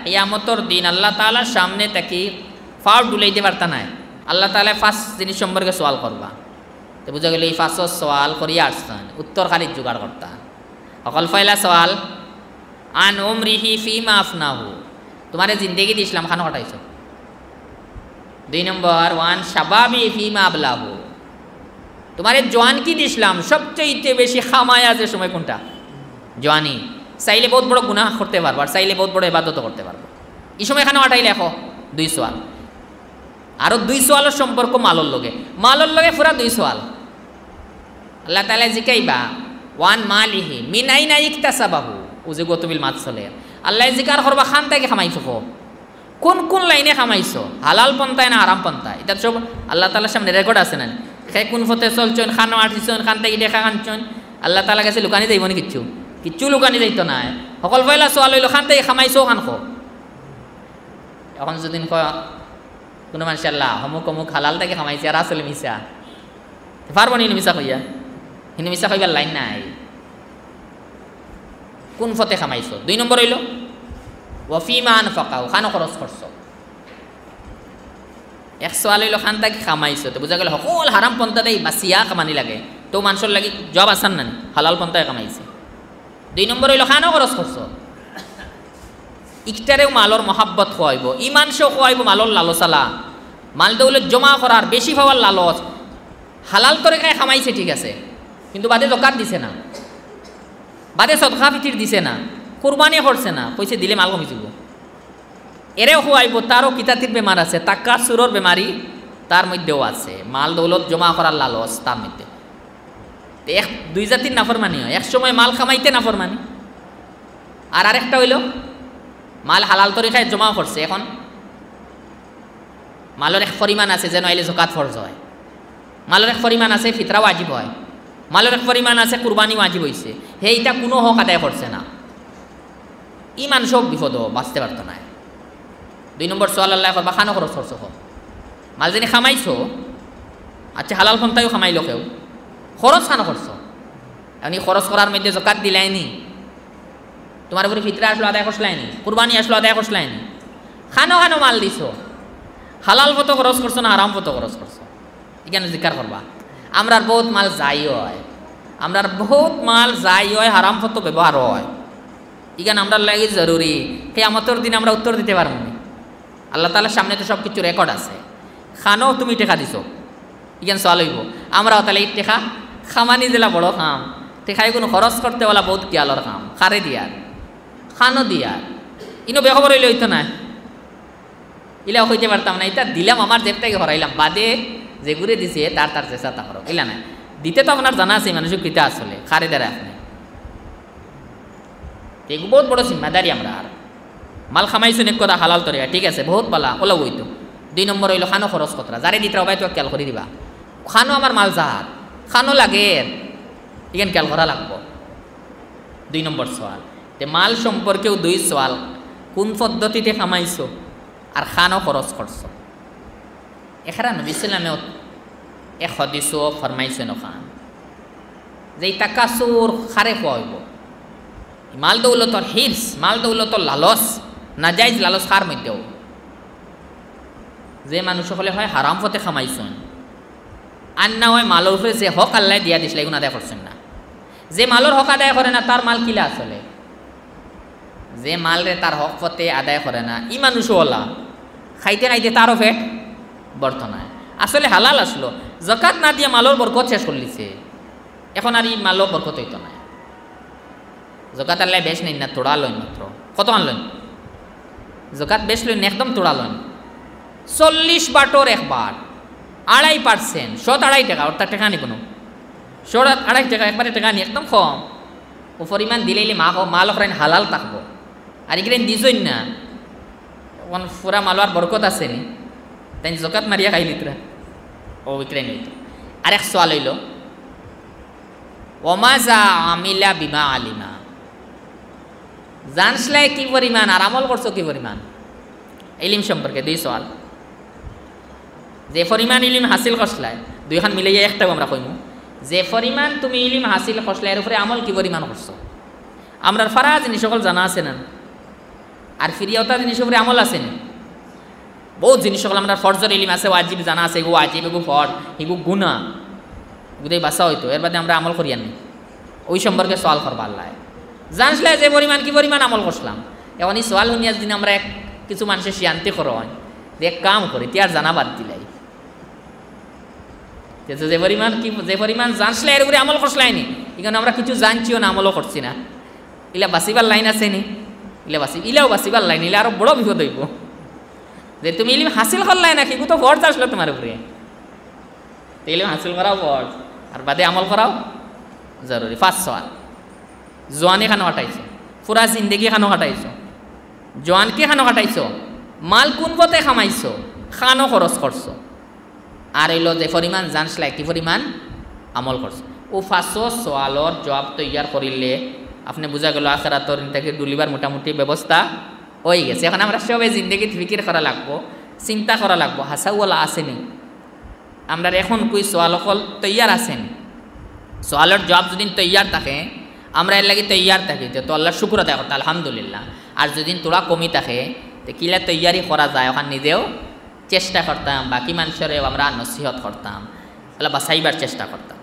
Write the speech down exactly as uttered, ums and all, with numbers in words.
কিয়ামতর দিন আল্লাহ তাআলার সামনে থাকি পাও ডুলাইতে পারতা নায়। আল্লাহ তাআলায় পাঁচ জিনিস সম্পর্কে সওয়াল করবা। তে বুঝা গেল, এই পাঁচও সওয়াল করিয়া আসছইন, উত্তর খালি জোগাড় করতা। হকল পয়লা সওয়াল, আন উমরিহি ফিমা আফনাহু, তুমারে জিন্দেগি দিছলাম, খানো কাটাইছো? দুই নম্বর, ওয়ান শাবাবি ফিমা আবলাহু, তুমারে জোয়ানকি দিছলাম, সবচাইতে বেশি কামায়া যে সময় কুনটা? জোয়ানি। চাইলে বউত বড় গুনাহ করতে পারবো, আর চাইলে বউত বড় ইবাদতও করতে পারবো। ই সময় খানো কাটাইলে, দেখো, দুই সওয়াল। আরো দুই সওয়ালর সম্পর্ক মালর লগে, মালর লগে পুরা দুই সওয়াল। আল্লাহ তাআলায় জিকাইবা, ওয়ান মালিহি মিন আইনা ইকতাসাবাহু, ও যে গতবিল মাত চলে, আল্লায় জিকার করবা, খান থাকি কামাইছো কও, কুন কুন লাইনে কামাইছো, হালাল পন্থায় না হারাম পন্থায়? ইতা সব আল্লাহ তাআলার সামনে রেকর্ড আছে না? কে কুন পথে চলছইন, খানো আটিছইন, খান থাকি টেকা আনছইন, আল্লাহ তাআলার গেছে লুকানি যাইবো নি কিচ্ছু? কিচ্ছু লুকানি যাইতো নায়। হকল পয়লা সওয়াল অইলো, খান থাকি কামাইছো, খান কও। এখন যদি কয় কুনু মানষে, আল্লাহ, অমুক অমুক হালাল থাকি কামাইছি, আর আসলে মিছা, পারবো নি হিনো মিছা কইয়া? হিনো মিছা কইবার লাইন নাই। কুন পথে কামাইছো? দুই নম্বর অইলো, ওয়া ফিমা আনফাকাহু, খানো খরচ করছো। এক সওয়াল অইলো, খান থাকি কামাইছো, তে বুঝা গেল হকল হারাম পন্থাতেই বাচিয়া কামানি লাগে, তেউ মানষর লাগি জওয়াব আসান নানি, হালাল পন্থায় কামাইছে। দুই নম্বর অইলো, খানো খরচ করছো। ইকটারেও মালর মহাব্বত খোয়াইবো, ইমান সহ খোয়াইবো, মালর লালসালা, মাল দৌলত জমা করার, বেশি পাওয়ার লালচ। হালাল তরিকায় কামাইছে, ঠিক আছে, কিন্তু বাদে জকাত দিছে না, বাদে সদকা ফিতির দিছে না, কুরবানি করছে না, কইছে দিলে মাল কমি যাইবো। এরেও খোয়াইবো, তারও কিতাতির বেমার আছে, তাকাসুরর বেমারি তার মধ্যেও আছে, মাল দৌলত জমা করার লালচ তার মধ্যে। তে এক, দুই জাতির নাফরমানি অয়, এক সময় মাল কামাইতে নাফরমানি, আর আরেকটা অইলো মাল হালাল তরিকায় জমাও করছে, এখন মালর এক পরিমাণ আছে যেন আইলে জকাত ফরজ অয়, মালর এক পরিমাণ আছে ফিতরা ওয়াজিব অয়, মালর এক পরিমাণ আছে কুরবানি ওয়াজিব অইছে, হে ইতা কুনু হক আদায় করছে না, ইমান সব বিপদো বাচতে পারতো নায়। দুই নম্বর সওয়াল আল্লায় করবা, খানো খরচ করছো কও। মাল যেনি কামাইছো, আচ্ছা, হালাল পন্থায়ও কামাইলো কেউ, খরচ খানো করছো? মানে খরচ করার মধ্যে জকাত দিলায়নি, তুমার উপরে ফিতরা আছলো আদায় করছলায়নি, কুরবানি আছলো আদায় করছলায়নি, খানো খানো মাল দিছো, হালাল পথো খরচ করছো না হারাম পথো খরচ করছো? ইখান জিকার করবা। আমরার বউত মাল যায় অয়, আমরার বউত মাল যায় অয়, হারাম পথো ব্যবহার অয়। ইখান আমরার লাগি জরুরি। কিয়ামতর দিন আমরা উত্তর দিতে পারমু নি? আল্লাহ তাআলার সামনে তো সব কিছু রেকর্ড আছে। খানো তুমি টেকা দিছো, ইখান সওয়াল অইবো। আমরাও তাইলে ই টেকা কামানি যেলা বড় কাম, টেকা ইগুন খরচ করতে অলা বউত খিয়ালর কাম। কারে দিয়ার? খানো দিয়ার। ইনো বেখবর অইলে অইতো নায়। ইলাও কইতে পারতাম না, ইতা দিলাম, আমার জেব থাকি খরাইলাম, বাদে যেগুরে দিছে, তার তার জেছা তা খরচ, ইলা নায়। দিতে তো আপনার জানা আছে, মানুষ কিতা আসলে, কারে দেরা আপনে। তে ইগু বউত বড় জিম্মাদারি আমরার। মাল কামাইছইন এক কথা হালাল তরিকা, ঠিক আছে, বউত ভালা, অলাউ অইতো। দুই নম্বর অইলো খানো খরচ কতরা, যারে দিতরা অবায় তো খিয়াল করি দিবা। খানো আমার মাল যার, খানো লাগের, ইখান খিয়াল করা লাগবো। দুই নম্বর সওয়াল। তে মাল সম্পর্কেও দুই সওয়াল, কুন পদ্ধতিতে কামাইছো আর খানো খরচ করছো। এখারা নবী সাল্লামে এক হাদিসও ফরমাইছইন অখান, যে ই তাকাসুর কারে কওয়া অইবো। মাল দৌলতর হিরস, মাল দৌলতর লালস, নাজাইজ লালস কার মধ্যেও। যে মানুষ অকলে অয় হারাম পথে কামাইছইন, আর না অয় মালর উপরে যে হক আল্লায় দিয়া দিছলা, ইগুন আদায় করছইন না। যে মালর হক আদায় করে না, তার মাল কিলা আসলে? যে মালরে তার হক পথে আদায় করে না, ই মানুষও অলা, খাইতে খাইতে তারও পেট ভরতো নায়। আসলে হালাল আছলো, জকাত না দিয়া মালর বরকত শেষ করিলিছে, এখন আর ই মালও বরকত অইতো নায়। জকাত আল্লায় বেশ নেইন না, থুড়া লইন মাত্র। কতখান লইন? জকাত বেশ লইন না, একদম থুড়া লইন। চল্লিশ বাটর এক বাট, আড়াই percent, শত আড়াই টেকা, অর্থাৎ টেকা নি কুনু। শত আড়াই টেকা, একবারে টেকা নি, একদম কম। অউ পরিমাণ দিলাইলে মা-, মাল অকরাইন হালাল থাকবো। আর ইকরাইন দিছইন না, অখন পুরা মালর বরকত আছে নি, তাইন জকাত মারিয়া খাইলিতরা। অউ ইকরাইন অইতো। আরেক সওয়াল অইলো, ওমাজা আমিলা বিমা আলিমা, জানছলায় কি পরিমাণ আর আমল করছো কি পরিমাণ? ইলিম সম্পর্কে দুই সওয়াল। যে পরিমাণ ইলিম হাসিল করছলায়, দুইখান মিলাইয়া একটাউ আমরা কইমু, যে পরিমাণ তুমি ইলিম হাসিল করছলায়, এর উপরে আমল কি পরিমাণ করছো? আমরার ফারা জিনিস অকল জানা আছে না? আর ফিরিয়া অতা জিনিসর উপরে আমল আছে নি? বউত জিনিস অকল আমরার ফরজর ইলিম আছে, ওয়াজিব জানা আছে, এগু ওয়াজিব, এগু ফরজ, এগু গুনা, এগুতে বাঁচা অইতো, এর বাদে আমরা আমল করিয়ার নি। ওই সম্পর্কে সওয়াল করবা আল্লায়। জানছলায় যে পরিমাণ, কি পরিমাণ আমল করছলাম। এখন ই সওয়াল হুনিয়া যদি আমরা এক, কিছু মানষে শিয়ান্তি করইন যে এক কাম করি, তে আর জানা বাদ দিলাই। তে যে পরিমাণ কি, যে পরিমাণ জানছলায় এর উপরে আমল করছলায় নি, ইখানো আমরা কিছু জানছিও না, আমলও করছি না। ইলা বাঁচিবার লাইন আছে নি? ইলা বাঁচি-, ইলাও বাঁচিবার লাইন, ইলা আরো বড় বিপদ অইবো। যে তুমি ইলিম হাসিল করলায় না, কিগু তো ফরজ আছলো তুমার উপরে। তে ইলিম হাসিল করাও ফরজ, আর বাদে আমল করাও জরুরি। পাঁচ সওয়াল। জোয়ানি খানো কাটাইছো, পুরা জিন্দেগি খানো কাটাইছো, জোয়ানকি খানো কাটাইছো, মাল কুন পথে কামাইছো, খানো খরচ করছো। আর অইলো যে পরিমাণ জানছলায়, কি পরিমাণ আমল করছো। অউ পাঁচও সওয়ালর জুয়াব তৈয়ার করিলে আপনে বুঝা গেলো আখেরাতর ইন থাকি ডুলিবার মোটামুটি ব্যবস্থা অইগেছে। এখন আমরা সবে জিন্দেগিত ফিকির করা লাগবো, চিন্তা করা লাগবো, হাছাউ অলা আছে নি? আমরার এখন কুই সওয়াল অকল তৈয়ার আছে নি? সওয়ালর জুয়াব যদি তৈয়ার থাকে, আমরা এর লাগি তৈয়ার থাকি, তে তো আল্লার শুকুর আদায় করতাম, আলহামদুলিল্লাহ। আর যদি থুড়া কমি থাকে, তে কিলা তৈয়ারি করা যায়, অখান নিজেও চেষ্টা করতাম, বাকি মানষরেও আমরা নসিহত করতাম, অলা বাঁচাইবার চেষ্টা করতাম।